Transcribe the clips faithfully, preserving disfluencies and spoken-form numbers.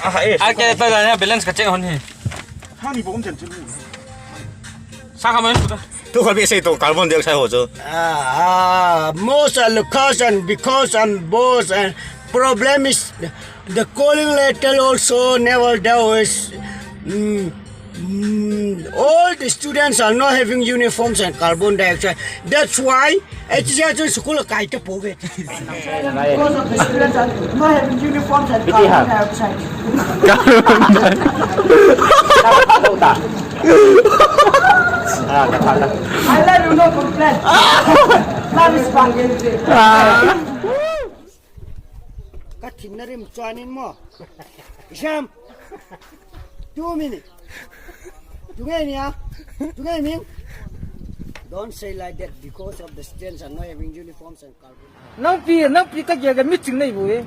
Ake ta da balance ka cheng hon hi. Sa kha mai tu ta. Tu kha bi sei to carbon dioxide ho chu. Ah, ah, most of the cause and because and both and problem is the calling letter also never there is, mm, mm, all the students are not having uniforms and carbon dioxide. That's why H C R school kai te po ve. Because of the students are not having uniforms and carbon dioxide. I love you, no complain. Love is fun. Ka thin na rim chuan in maw? Isham. Two minutes. Tunge nia? Tunge ming? Don't say like that because of the students are not having uniforms and carbon. Nang pi, nang pi ka ge ga meeting nei bu e.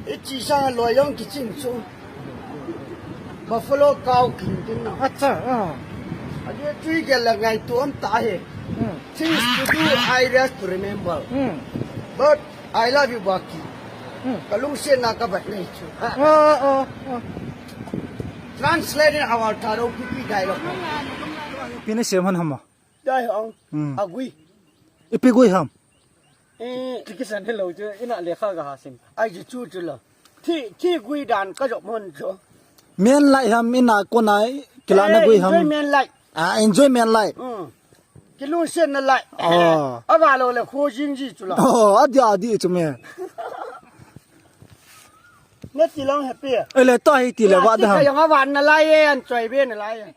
Ichi sa lo yong ki ching chu. Buffalo cow king tin na. Acha, ah. Adi tui ge la ngai tu am ta he. Hmm. Things to do, ideas to remember. Hmm. But I love you, Baki. Hmm. Ka lungsiatna ka bat nei chu. Ah, ah, ah, ah. Translate in our Tharo Kuki dialogue. Pi na sem han hama. Dai hong. Hmm. Agui. Ipi gui ham. Eh, kikisan hello chu, ina lekha ga ha sim. Ai chu chu chu lo. Thi, thi gui dan ka jop mon chu. Men lai ham ina ko nai, kila na gui ham. Eh, enjoyment lai. Ah, enjoyment lai. Hmm. Kilungsiatna lai. Oh. Ava lo le kho jing ji chu la. Oh, adi, adi chu me. Na ti long happy. Ele to hi ti le va da. Ka yong avan na lai e, an choi be na lai e.